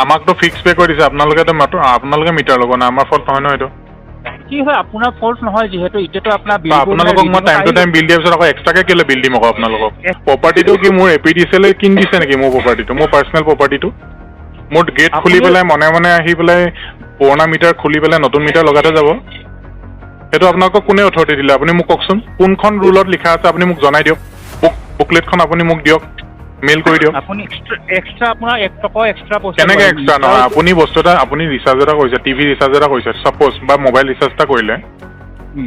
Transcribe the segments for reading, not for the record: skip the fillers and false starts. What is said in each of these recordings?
আমাকতো fix pay' কৰি দিছে। আপোনালোকেতো মাত্ৰ আপোনালোকে মিটাৰ লগোৱা নাই, আমাৰ ফল্ট নহয় ন এইটো। কি হয়, আপোনাৰ ফল্ট নহয় যিহেতু এতিয়াতো আপোনাৰ তো আপোনালোকক মই টাইম টু টাইম বিল দিয়াৰ পিছত আকৌ এক্সট্ৰাকৈ কেলৈ বিল দিম আকৌ আপোনালোকক? প্ৰপাৰ্টিটো কি মোৰ এপিডিচিএলে কিনি দিছে নেকি? মোৰ প্ৰপাৰ্টিটো, মোৰ পাৰ্চনেল প্ৰপাৰ্টিটো, মোৰ গেট খুলি পেলাই মনে মনে আহি পেলাই পুৰণা মিটাৰ খুলি পেলাই নতুন মিটাৰ লগাই থৈ যাব, সেইটো আপোনালোকক কোনে অথৰিটি দিলে? আপুনি মোক কওকচোন, কোনখন ৰুলত লিখা আছে আপুনি মোক জনাই দিয়ক। বুকলেটখন আপুনি মোক দিয়ক, মেইল কৰি দিয়ক। আপুনি এক্সট্ৰা আপোনাৰ 1 টকাও এক্সট্ৰা পইচা কেনেকৈ নলয়। এক্সট্ৰা নহয়? আপুনি বস্তু এটা, আপুনি ৰিচাৰ্জ এটা কৰিছে, টিভি ৰিচাৰ্জ এটা কৰিছে ছাপ'জ, বা মোবাইল ৰিচাৰ্জ এটা কৰিলে,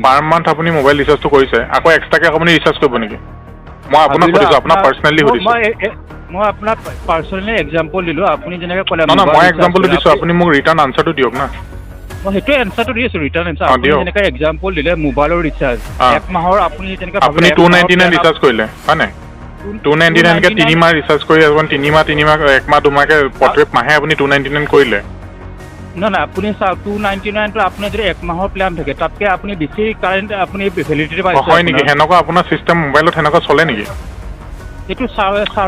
পাৰ মান্থ আপুনি মোবাইল ৰিচাৰ্জটো কৰিছে, আকৌ এক্সট্ৰাকৈ আপুনি ৰিচাৰ্জ কৰিব নেকি? মই আপোনাক ভাবি লওক সুধিছোঁ, আপোনাক পাৰ্চনেলি সুধিছোঁ। মই আপোনাক পাৰ্চনেলি এক্সাম্পল দিলোঁ, আপুনি যেনেকৈ ক'লে নহয় নহয়, মোবাইল মই ৰিচাৰ্জ এক্সাম্পলটো কৰিলে, দিছোঁ, আপুনি মোক ৰিটাৰ্ণ আনচাৰটো দিয়ক না। মই সেইটোৱে এনচাৰটো দি আছোঁ, ৰিটাৰ্ণ এনচাৰ। আপুনি দিয়ক। যেনেকৈ এক্সাম্পল দিলে মোবাইলৰ ৰিচাৰ্জ, এক মাহৰ আপুনি যেনেকৈ আপুনি 299 ৰিচাৰ্জ কৰিলে হয় নাই? 299কৈ 3 মাহ ৰিচাৰ্জ কৰি, আপুনি 3 মাহ 3 মাহ, একমাহ দুমাহকৈ প্ৰত্যেক মাহে আপুনি 299 কৰিলে। নহয় নহয়, আপুনি চাওক, 299টো আপোনাৰ যদি এক মাহৰ প্লেন থাকে, তাতকৈ আপুনি বেছি কাৰেণ্ট আপুনি ভেলিডিটি পাইছে। হয় নেকি? সেনেকুৱা আপোনাৰ চিষ্টেম মোবাইলত সেনেকুৱা চলে নেকি? সেইটো ছাৰ ছাৰ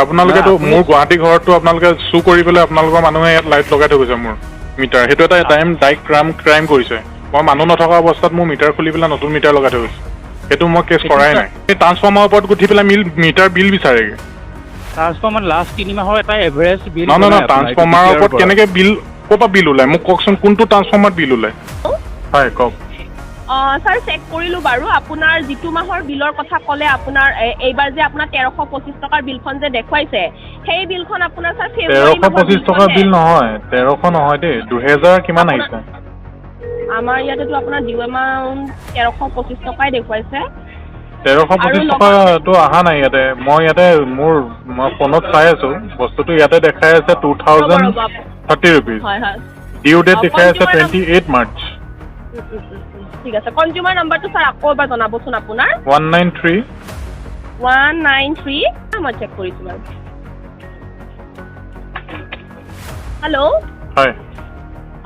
আপোনালোকেতো মোৰ গুৱাহাটী ঘৰততো আপোনালোকে চুৰ কৰি পেলাই আপোনালোকৰ মানুহে ইয়াত লাইট লগাই থৈ গৈছে মোৰ মিটাৰ। সেইটো এটা টাইম ডাইৰেক্ট ক্ৰাইম কৰিছে। মই মানুহ নথকা অৱস্থাত মোৰ মিটাৰ খুলি পেলাই নতুন মিটাৰ লগাই থৈ গৈছে। সেইটো মই কেছ কৰাই নাই। এই ট্ৰান্সফৰ্মাৰৰ ওপৰত উঠি পেলাই মিল মিটাৰ বিল বিচাৰেগৈ। ট্ৰান্সফৰ্মাৰ লাষ্ট 3 মাহৰ এটা এভাৰেজ বিল। নহয় নহয় নহয়, ট্ৰান্সফৰ্মাৰৰ ওপৰত কেনেকৈ বিল, ক'ৰ পৰা বিল ওলায় মোক কওকচোন, কোনটো ট্ৰান্সফৰ্মাৰত বিল ওলায়? হয়, কওক। অঁ ছাৰ, চেক কৰিলোঁ বাৰু। আপোনাৰ যিটো মাহৰ বিলৰ কথা ক'লে, আপোনাৰ এইবাৰ যে আপোনাৰ 1325 টকাৰ বিলখন যে দেখুৱাইছে, সেই বিলখন আপোনাৰ ছাৰ ফেব্ৰুৱাৰী তেৰশ মাহৰ পঁচিছ টকাৰ বিলখনহে। বিল নহয়, 1300 নহয় দেই, 2000 কিমান আহিছে। আমাৰ ইয়াতেতো আপোনাৰ ডিউ এমাউণ্ট 1325 টকাই দেখুৱাইছে। তেৰশ আৰু পঁচিছ টকাটো অহা নাই ইয়াতে। মই ইয়াতে মোৰ মই ফোনত চাই আছোঁ, বস্তুটো ইয়াতে দেখাই আছে টু ৰ'ব থাউজেণ্ড ৰ'ব থাৰ্টি ৰুপিজ। হয় হয় ডিউ ডেট দেখাই আছে consumer 28 March. ঠিক আছে, কনজিউমাৰ নাম্বাৰটো ছাৰ আকৌ এবাৰ জনাবচোন আপোনাৰ। 193। 193, মই চেক কৰিছোঁ বাৰু। হেল্ল'? হয়।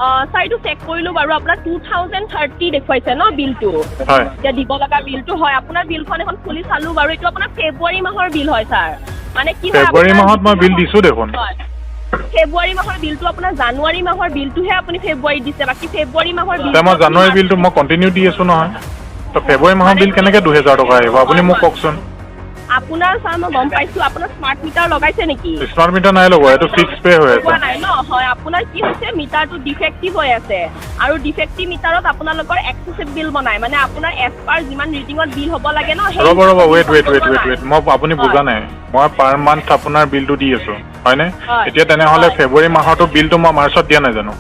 অঁ ছাৰ, এইটো চেক কৰিলোঁ বাৰু। আপোনাৰ 2030 দেখুৱাইছে ন বিলটো? হয়। এতিয়া দিব লগা বিলটো হয়। আপোনাৰ বিলখন এখন খুলি চালোঁ বাৰু, এইটো আপোনাৰ ফেব্ৰুৱাৰী মাহৰ বিল হয় ছাৰ। মানে কি হয় ফেব্ৰুৱাৰী আপোনাৰ মাহত মই যিটো বিল দিছোঁ দেখোন। হয়, ফেব্ৰুৱাৰী মাহৰ বিলটো আপোনাৰ জানুৱাৰী মাহৰ বিলটোহে আপুনি ফেব্ৰুৱাৰীত দিছে, বাকী ফেব্ৰুৱাৰী মাহৰ এতিয়া বিলটো মই আপুনি জানুৱাৰী বিলটো মই কণ্টিনিউ দি আছোঁ নহয়। তো ফেব্ৰুৱাৰী মাহৰ বিল কেনেকৈ 2000 টকা আহিব, আপুনি মোক কওকচোন। আপোনাৰ ছাৰ, মই গম পাইছোঁ, আপোনাৰ স্মাৰ্ট মিটাৰ লগাইছে নেকি? স্মাৰ্ট মিটাৰ নাই লগোৱা, এইটো ফিক্স পে' হৈ আছে। লগোৱা নাই ন? হয়, আপোনাৰ কি হৈছে, মিটাৰটো ডিফেক্টিভ হৈ আছে আৰু ডিফেক্টিভ মিটাৰত আপোনালোকৰ এক্সেচিভ বিল বনায়। মানে আপোনাৰ এজ পাৰ যিমান ৰিডিঙত বিল হ'ব লাগে ন, সেই ৰ'ব ৰ'ব, হিচাপত ৱেইট ৱেইট বিলখন ৱেইট ৱেইট বনোৱা ৱেইট, নাই। মই আপুনি বুজা নাই। মই পাৰ মান্থ আপোনাৰ বিলটো দি আছোঁ, হয়নে? হয়। এতিয়া তেনেহ'লে হয়। ফেব্ৰুৱাৰী মাহৰটো বিলটো মই মাৰ্চত দিয়া নাই জানো?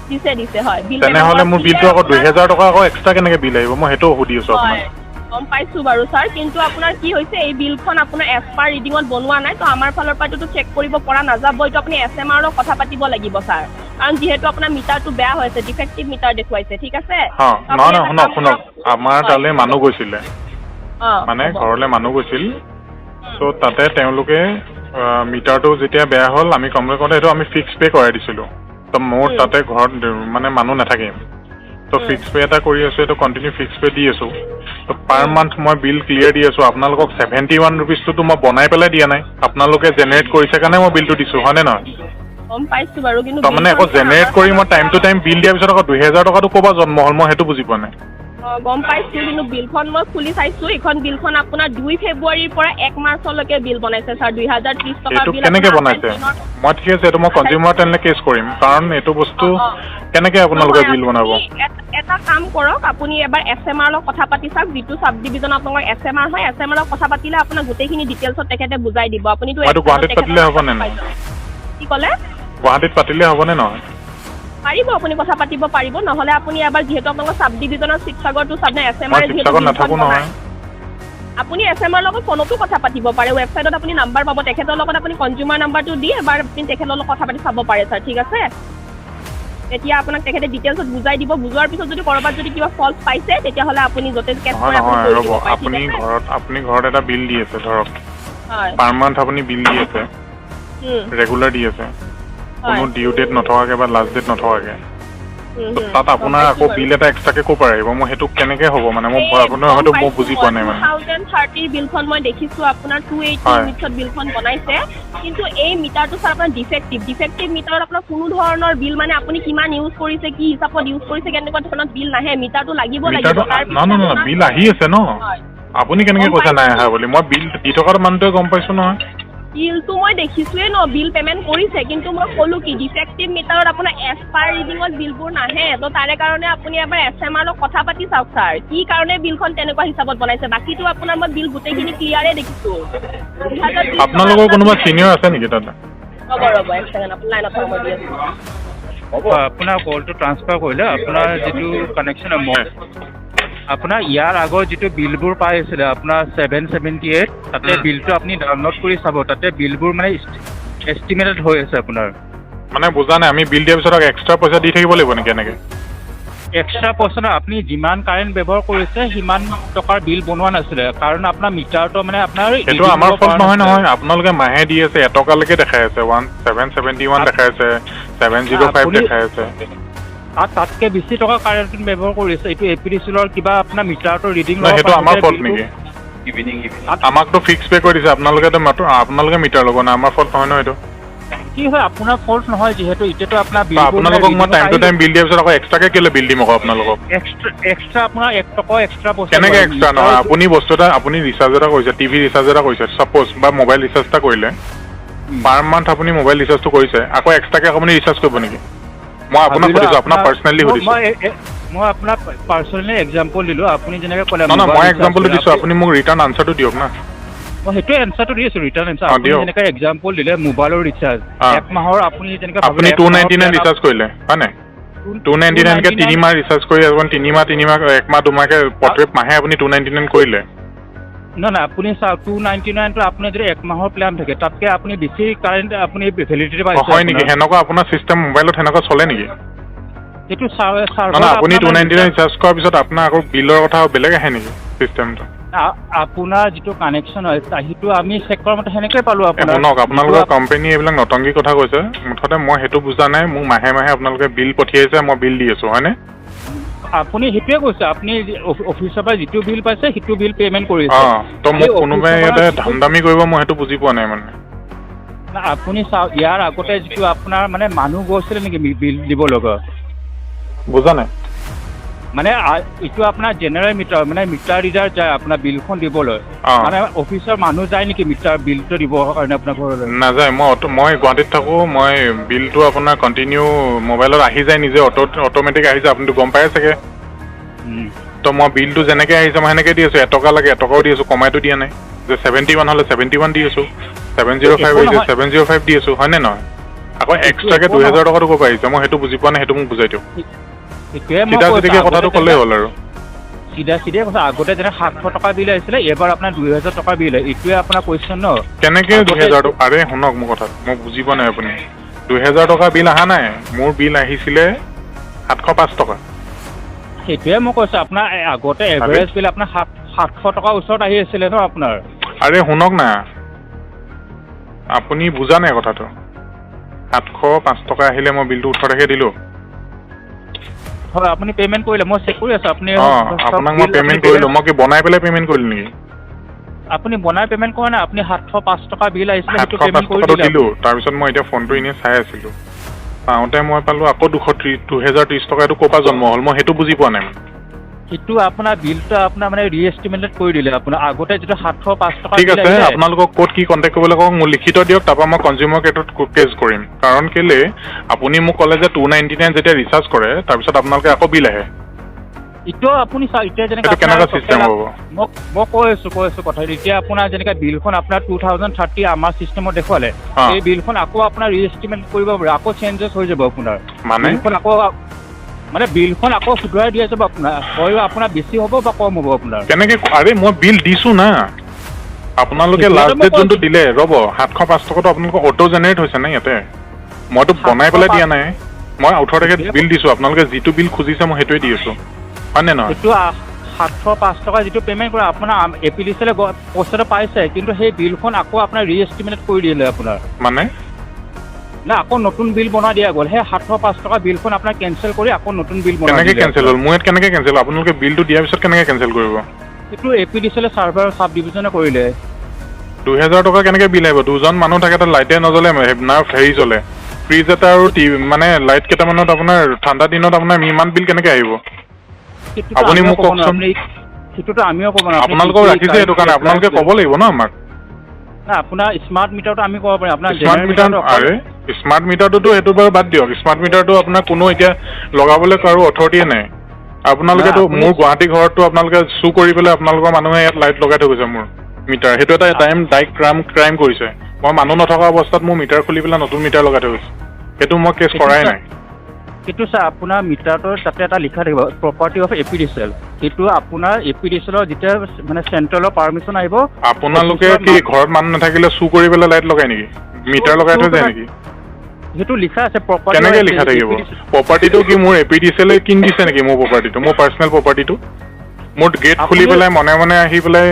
দিছে দিছে, হয়, বিল তেনেহ'লে মোৰ দিলে বিলটো আকৌ 2000 টকা আকৌ এক্সট্ৰা কেনেকৈ বিল আহিব? মই সেইটো সুধি আছোঁ হয় আপোনাক। গম পাইছোঁ বাৰু ছাৰ, কিন্তু আপোনাৰ কি হৈছে, এই বিলখন আপোনাৰ এজ পাৰ ৰিডিঙত বনোৱা নাই। তো আমাৰ ফালৰ পৰা এইটোতো চেক কৰিব পৰা নাযাব। এইটো আপুনি এছ এম আৰৰ লগত কথা পাতিব লাগিব ছাৰ, কাৰণ যিহেতু আপোনাৰ মিটাৰটো বেয়া হৈ আছে, ডিফেক্টিভ মিটাৰ দেখুৱাইছে, ঠিক আছে? অঁ তো নহয় আপুনি নহয়, এটা শুনক কাম শুনক, কৰক। আমাৰ তালৈ মানুহ গৈছিলে, মানে হ'ব। ঘৰলৈ মানুহ গৈছিল। চ' তাতে তেওঁলোকে মিটাৰটো যেতিয়া বেয়া হ'ল, আমি কমপ্লেইন কৰোঁতে সেইটো আমি ফিক্স পে' কৰাই দিছিলোঁ। তো মোৰ তাতে ঘৰত মানে মানুহ নাথাকে। তো ফিক্স পে' এটা কৰি আছোঁ, এইটো কণ্টিনিউ ফিক্স পে' দি আছোঁ। তো পাৰ মান্থ মই বিল ক্লিয়াৰ দি আছোঁ আপোনালোকক। 71 ৰুপিজটোতো মই বনাই পেলাই দিয়া নাই, আপোনালোকে জেনেৰেট কৰিছে কাৰণে মই বিলটো দিছোঁ, হয়নে নহয়? গম পাইছোঁ বাৰু, কিন্তু তাৰমানে আকৌ বিলখন জেনেৰেট আমাৰ কৰি মই ফালৰ টাইম টু পৰা টাইম বিল দিয়াৰ পিছত আকৌ 2000 টকাটো ক'ৰ পৰা জন্ম হ'ল, মই সেইটো বুজি পোৱা নাই। অঁ, গম পাইছোঁ, কিন্তু বিলখন মই খুলি চাইছোঁ। এইখন বিলখন আপোনাৰ 2 ফেব্ৰুৱাৰীৰ পৰা 1 মাৰ্চলৈকে বিল বনাইছে ছাৰ, 2030 টকাৰ এইটো বিল কেনেকৈ আপোনাৰ বনাইছে? 28 দিনৰ মই ঠিক আছে, এইটো মই কনজিউমাৰ তেনেহ'লে কেছ কৰিম, কাৰণ এইটো বস্তু কেনেকৈ আপোনালোকে নহয়, বিল বনাব? আপুনি এটা কাম কৰক, আপুনি এবাৰ এছ এম আৰ লগত কথা পাতি চাওক। যিটো চাব ডিভিজন আপোনালোকৰ এছ এম আৰ হয়, এছ এম আৰ লগত কথা পাতিলে আপোনাক গোটেইখিনি ডিটেইলছত তেখেতে বুজাই দিব। আপুনিতো মই এইটো গুৱাহাটীত তেখেতৰ পাতিলে হ'বনে পাই নহয়? যাব। কি ক'লে? গুৱাহাটীত পাতিলে হ'বনে নহয়? পাৰিব, আপুনি কথা পাতিব পাৰিব। নহ'লে আপুনি এবাৰ যিহেতু আপোনালোকৰ চাব ডিভিজনৰ শিৱসাগৰটো চাব এছ এম মই আৰ যিহেতু শিৱসাগৰত বিলখন নাথাকোঁ বনায়। নহয়। আপুনি এছ এম আৰ লগত ফোনতো কথা পাতিব পাৰে। ৱেবছাইটত আপুনি নাম্বাৰ পাব, তেখেতৰ লগত আপুনি কনজিউমাৰ নাম্বাৰটো দি এবাৰ আপুনি তেখেতৰ লগত কথা পাতি চাব পাৰে ছাৰ, ঠিক আছে? তেতিয়া আপোনাক তেখেতে ডিটেইলছত বুজাই দিব। বুজোৱাৰ পিছত যদি ক'ৰবাত যদি কিবা ফল্ট পাইছে, তেতিয়াহ'লে আপুনি য'তে কেছ নহয় কৰে আপুনি নহয় কৰি ৰ'ব দিব পাৰে, ঠিক আপুনি আছে? ঘৰত এটা বিল দি আছে ধৰক, পাৰ মান্থ আপুনি বিল দি আছে, ৰেগুলাৰ দি আছে, কোনো ডিউ ডেট নথকাকৈ বা লাষ্ট ডেট নথকাকৈ। তো তাত গম আপোনাৰ পাইছোঁ আকৌ বাৰু। বিল এটা এক্সট্ৰাকে ক'ৰ পৰা আহিব? মই সেইটো কেনেকে হ'ব মানে মই এই আপোনাৰ গম হয়তো মই পাইছোঁ। বুজি মই পোৱা নাই মানে। 2030ৰ বিলখন মই দেখিছোঁ, আপোনাৰ 280 ইউনিটছত বিলখন বনাইছে। কিন্তু এই মিটাৰটো ছাৰ আপোনাৰ ডিফেক্টিভ। ডিফেক্টিভ মিটাৰত আপোনাৰ কোনো ধৰণৰ বিল, মানে আপুনি কিমান ইউজ কৰিছে, কি হিচাপত ইউজ কৰিছে, কেনেকুৱা ধৰণৰ বিল নাহে। মিটাৰটো লাগিব লাগিব। মিটাৰটো তাৰপিছত নহয় নহয় নহয় আপোনাৰ বিল আহি আছে ন। হয়। আপুনি কেনেকে গম কৈছে নাই পাইছোঁ। অহা বুলি? মই বিল দি থকা মানুহটোৱে গম পাইছোঁ নহয়। বিলটো মই দেখিছোঁৱে ন, বিল পে'মেণ্ট কৰিছে। কিন্তু মই ক'লোঁ কি, ডিফেক্টিভ মিটাৰত আপোনাৰ এজ পাৰ ৰিডিঙত বিলবোৰ নাহে। তো তাৰে কাৰণে আপুনি এবাৰ এছ এম আৰ লগত কথা পাতি চাওক ছাৰ, কি কাৰণে বিলখন তেনেকুৱা হিচাপত বনাইছে। বাকীটো আপোনাৰ মই বিল গোটেইখিনি ক্লিয়াৰে দেখিছোঁ, 2030 টকা। আপোনালোকৰ আপোনাৰ কোনোবা বিল। চিনিয়ৰ আছে নেকি তাত? ৰ'ব ৰ'ব, এক ছেকেণ্ড, আপুনি লাইনত থাকক, মই দি আছোঁ। হয়, আপোনাৰ কলটো ট্ৰান্সফাৰ কৰিলে আপোনাৰ যিটো কানেকশ্যন, মই আপোনাৰ ইয়াৰ আগৰ যিটো বিলবোৰ পাই আছিলে আপোনাৰ 778, তাতে বিলটো আপুনি ডাউনলোড কৰি চাব। তাতে বিলবোৰ মানে এষ্টিমেটেড হৈ আছে আপোনাৰ। মানে বুজা নাই, আমি বিল দিয়াৰ পিছত আকৌ এক্সট্ৰা পইচা দি থাকিব লাগিব নেকি এনেকে? এক্সট্ৰা পইচা নহয়, আপুনি যিমান কাৰেণ্ট ব্যৱহাৰ কৰিছে সিমান টকাৰ বিল বনোৱা নাছিলে, কাৰণ আপোনাৰ মিটাৰটো মানে আপোনাৰ সেইটো ৰিডিং আমাৰ ল'ব ফল্ট পৰা নহয়। নাছিলে। নহয়, আপোনালোকে মাহে দি আছে, এটকালৈকে দেখাই আছে, 1771 দেখাই আছে, 705 আপুনি দেখাই আছে। তাতকৈ বেছি টকা কাৰেণ্ট ব্যৱহাৰ কৰিছে। এইটো এ পি ডি চি এলৰ কিবা আপোনাৰ মিটাৰটো ৰিডিং নহয়, ল'ব সেইটো পৰা আমাৰ নাছিলে ফল্ট বিলটো। নেকি? আমাকতো ফিক্স পে' কৰি দিছে। আপোনালোকেতো মাত্ৰ আপোনালোকে মিটাৰ লগোৱা নাই, আমাৰ ফল্ট নহয় নহয় এইটো। কি হয়, আপোনাৰ ফল্ট নহয় যিহেতু এতিয়াতো আপোনাৰ তো বিলবোৰ মানে আপোনালোকক মই ৰিডিঙত টাইম টু আহি টাইম বিল দিয়াৰ পিছত আকৌ এক্সট্ৰাকে কেলৈ বিল দিম আকৌ আপোনালোকক? এক্সট্ৰা আপোনাৰ 1 টকাও এক্সট্ৰা পইচা কেনেকে নলয়। এক্সট্ৰা নহয়? মিটাৰ আপুনি বস্তু এটা, আপুনি ৰিচাৰ্জ এটা কৰিছে, টিভি ৰিচাৰ্জ এটা কৰিছে ছাপ'জ, বা মোবাইল ৰিচাৰ্জ এটা কৰিলে, পাৰ মান্থ আপুনি মোবাইল ৰিচাৰ্জটো কৰিছে, আকৌ এক্সট্ৰাকে আপুনি ৰিচাৰ্জ কৰিব নেকি? মই আপোনাক ভাবি লওক সুধিছোঁ, আপোনাক আপোনাৰ পাৰ্চনেলি মই সুধিছোঁ। মই আপোনাক পাৰ্চনেলি এক্সাম্পল দিলোঁ, আপুনি যেনেকৈ ক'লে নহয় নহয় মোবাইল মই ৰিচাৰ্জ এক্সাম্পলটো কৰে দিছোঁ। আপুনি। আপুনি মোক ৰিটাৰ্ণ আনচাৰটো দিয়ক না। মই সেইটোৱে এনচাৰটো দি আছোঁ, ৰিটাৰ্ণ এনচাৰ। আপুনি দিয়ক। যেনেকৈ এক্সাম্পল দিলে মোবাইলৰ ৰিচাৰ্জ, এক মাহৰ আপুনি যেনেকৈ আপুনি ভাবিলে এক টু মাহৰ নাইণ্টি নাইন প্লেন ৰিচাৰ্জ কৰিলে হয় নাই? টু টু টু নাইণ্টি নাইনকে নাইণ্টি তিনি নাইন মাহ ৰিচাৰ্জ কৰি, আপুনি 3 মাহ 3 মাহ, একমাহ দুমাহকে প্ৰত্যেক মাহে আপুনি 299 কৰিলে। নহয় নহয়, আপুনি চাওক, 299টো আপোনাৰ যদি এক মাহৰ প্লেন থাকে, তাতকৈ আপুনি বেছি কাৰেণ্ট আপুনি ভেলিডিটি পাইছে। হয় নেকি? আপোনাৰ সেনেকুৱা আপোনাৰ চিষ্টেম মোবাইলত সেনেকুৱা চলে নেকি? সেইটো নহয় চাৰ্ভাৰত নহয়, আপুনি আপোনাৰ টু মানে নাইণ্টি নাইন ৰিচাৰ্জ ৰিচাৰ্জ কৰাৰ পিছত আপোনাৰ আকৌ বিলৰ কথা বেলেগ আহে নেকি চিষ্টেমটো? আপোনাৰ যিটো কানেকশ্যন হয়, সেইটো আমি চেক কৰা মতে সেনেকৈ পালোঁ আপোনাৰ শুনক, যিটো আপোনালোকৰ কোম্পানী এইবিলাক নটংগী কথা কৈছে। মুঠতে মই সেইটো বুজা নাই। মোক মাহে মাহে আপোনালোকে বিল পঠিয়াইছে, মই বিল দি আছোঁ, হয়নে? আপুনি সেইটোৱে কৈছে, আপুনি অফিচৰ পৰা যিটো বিল পাইছে সেইটো বিল পে'মেণ্ট কৰিছে। তো খালি মোক কোনোবাই অফিচৰ পৰা ইয়াতে যিটো ধান্দামি কৰিব, মই সেইটো বুজি পোৱা নাই মানে। না, আপুনি চাওক, ইয়াৰ আগতে যিটো আপোনাৰ মানে মানুহ গৈছিলে নেকি বিল দিব লগা? বুজা নাই। মানে এইটো আপোনাৰ জেনেৰেল মিটাৰ, মানে মিটাৰ ৰিডাৰ যায় আপোনাৰ বিলখন দিবলৈ। মানে অফিচৰ মানুহ যায় নেকি মিটাৰ বিলটো দিবৰ কাৰণে আপোনাৰ ঘৰলৈ? নাযায়। মই অটো, মই গুৱাহাটীত থাকোঁ। মই বিলটো আপোনাৰ কণ্টিনিউ মোবাইলত আহি যায় নিজে, অট'মেটিক আহি যায়, আপুনিতো গম পায়ে চাগে। তো মই বিলটো যেনেকৈ আহিছে মই সেনেকৈ দি আছোঁ। 1 টকা লাগে 1 টকাও দি আছোঁ, কমাইতো দিয়া নাই। যে 71 হ'লে 71 দি আছোঁ, 705 একো আহিছে নহয়। 705 দি আছোঁ, হয়নে নহয়? আকৌ এইটো এক্সট্ৰাকৈ একো 2000 নহয়। টকাটো ক'ৰ পৰা আহিছে? মই সেইটো বুজি পোৱা নাই, সেইটো মোক বুজাই দিয়ক। সেইটোৱে মই চিধা কৈছোঁ চিধিকৈ আগতে কথাটো ক'লেই যেনে হ'ল আৰু। চিধা চিধাই কৈছোঁ, আগতে যেনে 700 টকা বিল আহিছিলে, এইবাৰ আপোনাৰ 2000 টকা বিল আহে। এইটোৱে আপোনাৰ কুৱেশ্যন ন? কেনেকৈ আগতে 2000 টকা? আৰে শুনক মোৰ কথাটো, মোক বুজি পোৱা নাই আপুনি। 2000 টকা বিল অহা নাই। মোৰ বিল আহিছিলে 705 টকা। সেইটোৱে মই কৈছোঁ, আপোনাৰ আগতে আৰে এভাৰেজ বিল আপোনাৰ 700 টকাৰ ওচৰত আহি আছিলে ন আপোনাৰ? আৰে শুনক না, আপুনি বুজা নাই কথাটো। 705 টকা আহিলে মই বিলটো 18 তাৰিখে দিলোঁ। হয়, আপুনি পে'মেণ্ট কৰিলে, মই চেক কৰি আছোঁ। আপুনি চব আপোনাক মই বিল আপুনি পে'মেণ্ট পে'মেণ্ট কৰিলোঁ। মই কি বনাই পেলাই পে'মেণ্ট কৰিলোঁ নেকি? আপুনি বনাই পে'মেণ্ট কৰা নাই। আপুনি 705 টকা বিল আহিছিলে, সেইটো 705 পে'মেণ্ট কৰি টকাটো দিলে দিলোঁ। আপুনি। তাৰপিছত মই এতিয়া ফোনটো এনেই চাই আছিলোঁ, চাওঁতে মই পালোঁ আকৌ 230, 2030 টকা। এইটো ক'ৰ পৰা জন্ম হ'ল? মই সেইটো বুজি পোৱা নাই মানে। সেইটো আপোনাৰ বিলটো আপোনাৰ মানে ৰি-এষ্টিমেটেড কৰি দিলে। আপোনাৰ আগতে যিটো 705 টকা ঠিক বিল আছে। আহিলে। আপোনালোকক ক'ত কি কণ্টেক্ট কৰিবলৈ কওক, মোক লিখিত দিয়ক, তাৰপৰা মই কনজিউমাৰ কোৰ্টত কেছ কৰিম। কাৰণ কেলে আপুনি মোক ক'লে যে 299 যেতিয়া ৰিচাৰ্জ কৰে তাৰপিছত আপোনালোকে আকৌ বিল আহে। এতিয়াও আপুনি চাওক, এতিয়া যেনেকৈ সেইটো আপোনাৰ কেনেকুৱা চিষ্টেম টোটেল হ'ব? মই কৈ আছোঁ কথা। এতিয়া আপোনাৰ যেনেকৈ বিলখন আপোনাৰ 2030 আমাৰ চিষ্টেমত দেখুৱালে, এই বিলখন আকৌ আপোনাৰ ৰি-এষ্টিমেট কৰিব পাৰিব, আকৌ চেঞ্জেছ হৈ যাব আপোনাৰ। মানে? বিলখন আকৌ মানে বিলখন আকৌ শুধৰাই দিয়া যাব আপোনাৰ, হয়ো আপোনাৰ বেছি হ'ব বা কম হ'ব আপোনাৰ। কেনেকে? আৰে মই বিল দিছোঁ না। আপোনালোকে সেইটোৱেতো লাষ্ট মই ডেট যোনটো কৈছোঁ। দিলে, ৰ'ব, 705 টকাটো আপোনালোকৰ অ'টো জেনেৰেট হৈছে নে ইয়াতে? মইতো বনাই সাতশ পেলাই পাঁচ দিয়া নাই। মই 18 তাৰিখে সেইটোৱে বিল দিছোঁ। আপোনালোকে যিটো বিল খুজিছে মই সেইটোৱে দি আছোঁ, হয়নে নহয়? সেইটো 705 টকা যিটো পে'মেণ্ট কৰে আপোনাৰ এ পি ডি চি এলে পইচাটো পাইছে, কিন্তু সেই বিলখন আকৌ আপোনাৰ ৰি-এষ্টিমেট কৰি দিলে আপোনাৰ। মানে? না, আকৌ নতুন বিল বনাই দিয়া গ'ল। সেই 705 টকা বিলখন আপোনাৰ কেঞ্চেল কৰি আকৌ নতুন বিল বনাই কেনেকৈ দিলে। কেঞ্চেল হ'ল? মোৰ ইয়াত কেনেকৈ কেঞ্চেল হ'ল? আপোনালোকে বিলটো দিয়াৰ পিছত কেনেকৈ কেঞ্চেল কৰিব? সেইটো এপিডিচিএলে চাৰ্ভাৰ চাব ডিভিজনে কৰিলে। 2000 টকা কেনেকৈ বিল আহিব? দুজন মানুহ থাকে তাত, লাইটে নজ্বলে না হেৰি জ্বলে, ফ্ৰিজ এটা আৰু মানে লাইট কেইটামানত। আপোনাৰ ঠাণ্ডা দিনত আপোনাৰ ইমান বিল কেনেকৈ আহিব? সেইটোতো আপুনি আমিও মোক ক'ব নোৱাৰো। কওকচোন। আপুনি সেইটোতো আমিও ক'ব নোৱাৰো। আপুনি আপোনালোকক কি কি ৰাখিছে সেইটো কাৰণে আপোনালোকে ক'ব লাগিব ন আমাক। না, আপোনাৰ স্মাৰ্ট মিটাৰটো আমি ক'ব পাৰিম, আপোনাৰ স্মাৰ্ট জেনেৰেল মিটাৰ মিটাৰটো অকল আৰে, স্মাৰ্ট মিটাৰটোতো সেইটো বাৰু বাদ দিয়ক। স্মাৰ্ট মিটাৰটো আপোনাৰ কোনো এতিয়া লগাবলৈ কাৰো অথৰিটিয়ে নাই। আপোনালোকেতো না, আপুনি মোৰ গুৱাহাটী ঘৰততো আপোনালোকে চুৰ কৰি পেলাই আপোনালোকৰ মানুহে ইয়াত লাইট লগাই থৈ গৈছে মোৰ মিটাৰ। সেইটো এটা টাইম ডাইৰেক্ট ক্ৰাইম কৰিছে। মই মানুহ নথকা অৱস্থাত মোৰ মিটাৰ খুলি পেলাই নতুন মিটাৰ লগাই থৈ গৈছে। সেইটো মই কেছ কৰাই নাই। সেইটো ছাৰ, আপোনাৰ মিটাৰটোৰ তাতে এটা লিখা থাকিব, প্ৰপাৰ্টি অফ এপিডিচিএল। সেইটো আপোনাৰ এপিডিচিএলৰ যেতিয়া মানে চেণ্ট্ৰেলৰ পাৰ্মিশ্যন আহিব। আপোনালোকে অফিচৰ কি ঘৰত মানুহ নাথাকিলে চুৰ কৰি পেলাই লাইট লগাই নেকি? মিটাৰ লগাই থৈ যায় নেকি? সেইটো লিখা আছে প্ৰপাৰ্টি। কেনেকে লিখা থাকিব? প্ৰপাৰ্টিটো কি মোৰ এ পি ডি চি এলে কিনি দিছে নেকি মোৰ প্ৰপাৰ্টিটো, মোৰ পাৰ্চনেল প্ৰপাৰ্টিটো? মোৰ গেট খুলি পেলাই মনে মনে আহি পেলাই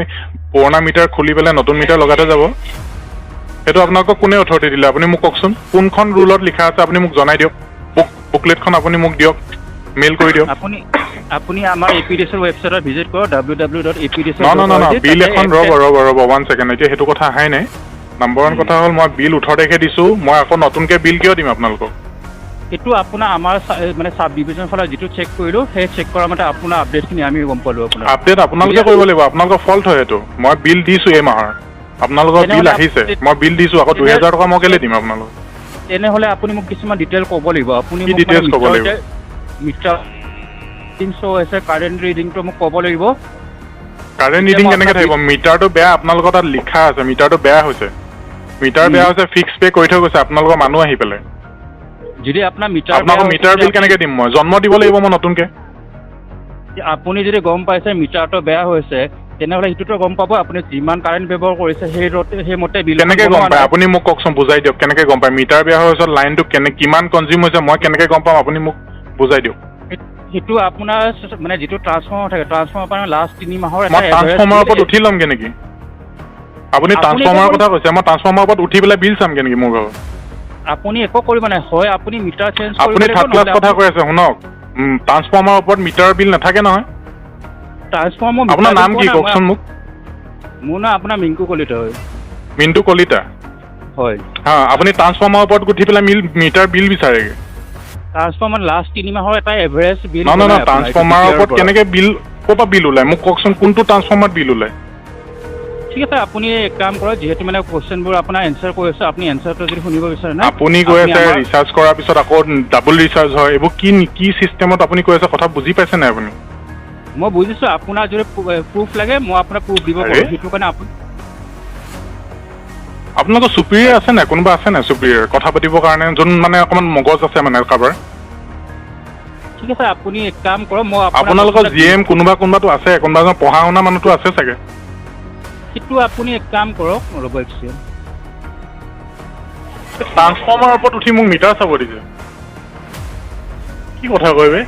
পুৰণা মিটাৰ খুলি পেলাই নতুন মিটাৰ লগাই থৈ যাব, সেইটো আপোনালোকক কোনে অথৰিটি দিলে? আপুনি মোক কওকচোন, কোনখন ৰুলত লিখা আছে আপুনি মোক জনাই দিয়ক। বুকলেটখন আপুনি মোক দিয়ক, মেইল কৰি দিয়ক। আপুনি আমাৰ এপিডিচিএল ৱেবছাইটত ভিজিট কৰক, ww.apdcl ন ন ন ন বিল এখন, ৰ'ব ৰ'ব ৰ'ব, ওৱান ছেকেণ্ড। এতিয়া সেইটো কথা অহাই নাই। নাম্বাৰ ওৱান কথা হ'ল, মই বিল 18 তাৰিখে দিছোঁ। মই আকৌ নতুনকৈ বিল কিয় দিম আপোনালোকক? সেইটো আপোনাৰ আমাৰ মানে চাব ডিভিজন ফালে যিটো চেক কৰিলোঁ, সেই চেক কৰাৰ মতে আপোনাৰ আপডেটখিনি আমি গম পালোঁ আপোনাৰ। আপডেট আপোনালোকে কৰিব লাগিব, আপোনালোকৰ ফল্ট হয় সেইটো। মই বিল দিছোঁ, এই মাহৰ আপোনালোকৰ বিল তেনেহ'লে আহিছে। মই বিল দিছোঁ, আকৌ 2000 টকা মই কেলৈ দিম আপোনালোকক? তেনেহ'লে আপুনি মোক কিছুমান ডিটেইল ক'ব লাগিব। আপুনি কি মোক মানে details ক'ব লাগিব? মিটাৰ ৰিডিং শ্ব' হৈছে, কাৰেণ্ট ৰিডিংটো মোক ক'ব লাগিব। কাৰেণ্ট তেতিয়া ৰিডিং মই কেনেকৈ আপোনাক থাকিব? মিটাৰটো বেয়া, আপোনালোকৰ তাত লিখা আছে মিটাৰটো বেয়া হৈছে। মিটাৰ বেয়া হৈছে, ফিক্স পে' কৰি থৈ গৈছে আপোনালোকৰ মানুহ আহি পেলাই। যদি আপোনাৰ মিটাৰ আপোনালোকৰ মিটাৰ বিল কেনেকৈ দিম? মই জন্ম দিব লাগিব মই নতুনকৈ? আপুনি যদি গম পাইছে মিটাৰটো বেয়া হৈছে, তেনেহ'লে সেইটোতো গম পাব আপুনি যিমান কাৰেণ্ট ব্যৱহাৰ কৰিছে, সেইমতে বিল। কেনেকৈ গম পায়? আপুনি মোক কওকচোন, বুজাই দিয়ক, কেনেকৈ গম পায়? মিটাৰ বেয়া হোৱাৰ পিছত লাইনটো কেনে কিমান কনজিউম হৈছে মই কেনেকৈ গম পাম? আপুনি মোক বুজাই দিয়ক। সেইটো আপোনাৰ মানে যিটো ট্ৰান্সফৰ্মাৰ থাকে, ট্ৰান্সফৰ্মাৰ পৰা লাষ্ট 3 মাহৰ মই এটা average ট্ৰান্সফৰ্মাৰৰ ওপৰত bill। উঠি ল'মগৈ নেকি? আপুনি আপুনি ট্ৰান্সফৰ্মাৰৰ একো কথা কৈছে, মই ট্ৰান্সফৰ্মাৰৰ ওপৰত উঠি পেলাই বিল চামগৈ নেকি মোৰ ঘৰত? আপুনি একো কৰিব নাই হয়, আপুনি মিটাৰ চেঞ্জ কৰিব আপুনি লাগিব। থাৰ্ড ক্লাছ নহ'লে কথা কৈ আছে। শুনক, ট্ৰান্সফৰ্মাৰৰ ওপৰত মিটাৰ বিল নাথাকে নহয়। ট্ৰান্সফৰ্মাৰ আপোনাৰ নাম কি কওকচোন মোক। মোৰ নাম আপোনাৰ মিংকু কলিতা হয়। মিণ্টু কলিতা? হয়। হা, আপুনি ট্ৰান্সফৰ্মাৰৰ ওপৰত উঠি পেলাই মিটাৰ বিল বিচাৰেগৈ? ট্ৰান্সফৰ্মাৰ লাষ্ট 3 মাহৰ এটা এভাৰেজ বিল। নহয় নহয় নহয় ট্ৰান্সফৰ্মাৰৰ ওপৰত কেনেকৈ বিল, ক'ৰ পৰা বিল ওলায় মোক কওকচোন, কোনটো ট্ৰান্সফৰ্মাৰত বিল ওলায়? ঠিক আছে, আপুনি এক কাম কৰক, যিহেতু মানে কুৱেশ্যনবোৰ আপোনাৰ এনচাৰ কৰি আছে, আপুনি এনচাৰটো যদি শুনিব বিচাৰে নাই। আপুনি কৈ আছে আমাৰ ৰিচাৰ্জ কৰাৰ পিছত আকৌ ডাবল ৰিচাৰ্জ হয়, এইবোৰ কি কি চিষ্টেমত আপুনি কৈ আছে, কথা বুজি পাইছে নাই আপুনি? মই বুজিছোঁ। আপোনাৰ যদি প্ৰুফ লাগে, মই আপোনাক প্ৰুফ দিব আৰে? পাৰোঁ। সেইটো কাৰণে আপুনি আপোনালোকৰ চুপিৰিয়ৰ আছে নাই? কোনোবা আছে নাই চুপিৰিয়ৰ কথা পাতিবৰ কাৰণে, যোন মানে অকণমান মগজ আছে মানে কাৰোবাৰ? ঠিক আছে, আপুনি এক কাম কৰক, মই আপোনাক আপোনালোকৰ জি এম কোনোবা কোনোবাটো আছে, কোনোবা এজন পঢ়া শুনা মানুহটো আছে চাগে। সেইটো আপুনি এক কাম কৰক, ৰ'ব এক ছেকেণ্ড। ট্ৰান্সফৰ্মাৰৰ ওপৰত উঠি মোক মিটাৰ চাব দিছে, কি কথা কয় বে?